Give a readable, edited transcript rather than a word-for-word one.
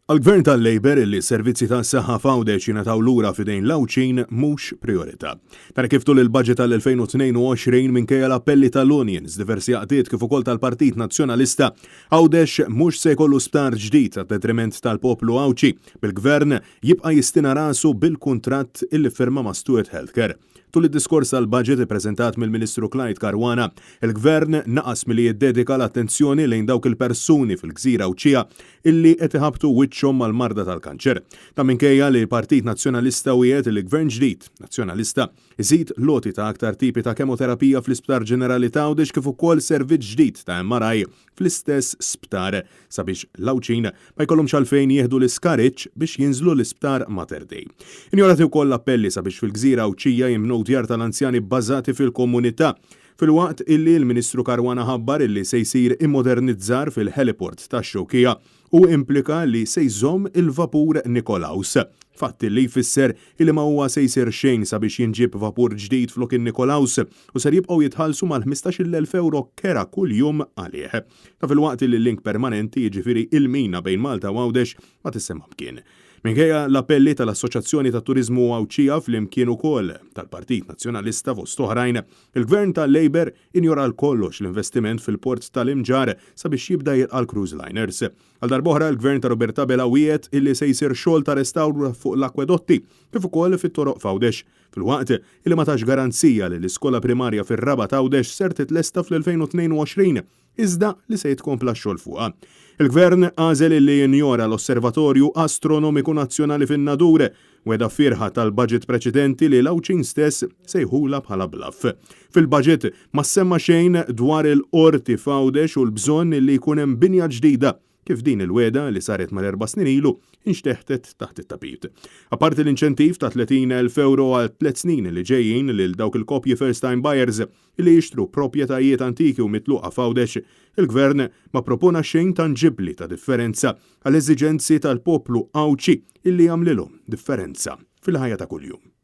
Għall-Gvern tal-Labour illi s-servizzi tas-saħħa f'Għawdex jingħataw lura f'idejn l-Għawdxin mhux prijorità. Dan kif tul il-budget tal-2022 minkejja l-appelli tal-unions, diversi għaqdiet kif ukoll tal-Partit Nazzjonalista, Għawdex mhux se jkollu sptar ġdid għad-detriment tal-poplu Għawdxi, bil-Gvern jibqa' jistina rasu bil-kuntratt illi ffirma ma' Steward Healthcare. Tul id-diskors tal-budget ippreżentat mill-Ministru Clyde Caruana, il-Gvern naqas milli jiddedika l-attenzjoni lejn dawk il-persuni fil-gżira Għawdxija illi qed iħabbtu wiċċhom mal-marda tal-kanċer. Dan minkejja li l-Partit Nazzjonalista wiegħed li Gvern ġdid Nazzjonalista iżid l-għoti ta' aktar tipi ta' kemoterapija fl-Isptar Ġenerali t'Għawdex kif ukoll servizz ġdid ta' MRI fl-istess sptar sabiex l-Għawdxin ma jkollhomx għalfejn jieħdu l-iskariġġ biex jinżlu l-isptar Mater Dei. Injorati wkoll l-appelli sabiex fil-gżira Għawdxija jinbnew djar tal-anzjani bbażati fil-komunità, filwaqt illi l-Ministru Caruana ħabbar illi se jsir immodernizzar fil-heliport tax-Xewkija u implika li se jżomm il-vapur Nikolaus. Fatt li jfisser illi ma huwa se jsir xejn sabiex jinġieb vapur ġdid flok in-Nikolaus u ser jibqgħu jitħallsu mal-15,000 ewro kera kuljum għalih. Ta' filwaqt li l-link permanenti, jiġifieri il-mina bejn Malta u Għawdex, ma tissemma mkien. Minkejja l-appelli tal-Assoċjazzjoni tat-Turiżmu Għawdxija flimkien ukoll tal-Partit Nazzjonalista fost oħrajn, il-Gvern tal-Labour injora għal kollox l-investiment fil-Port tal-Imġarr sabiex jibda jilqa' l-cruise liners. Għal darb'oħra l-Gvern ta' Robert Abela wiegħed illi se jsir xogħol ta' restawr fuq l-akwedotti kif ukoll fit-toroq f'Għawdex, filwaqt illi ma tax garanzija li l-iskola primarja fir-Rabat Għawdex ser titlesta fl-2022 iżda li se jitkompla x-xogħol fuqha. Il-Gvern għażel illi jinjora l-Osservatorju Astronomiku Nazzjonali fin-Nadur, Wegħda fierħa tal-budget preċedenti li l-Għawdxin stess sejħulha bħala bluff. Fil-budget ma ssemma xejn dwar il-Qorti f'Għawdex u l-bżonn li jkun hemm binja ġdida kif din il-wegħda li saret mal-erba' snin ilu inxteħtet taħt it-tapit. Apparti l-inċentiv ta' 30,000 ewro għal tlett snin li ġejjin lil dawk il-koppji first time buyers li jixtru proprjetajiet antiki u mitluqa f'Għawdex, il-Gvern ma ppropona xejn tanġibbli ta' differenza għall-eżiġenzi tal-poplu Għawdxi illi jagħmlilhom differenza fil-ħajja ta' kuljum.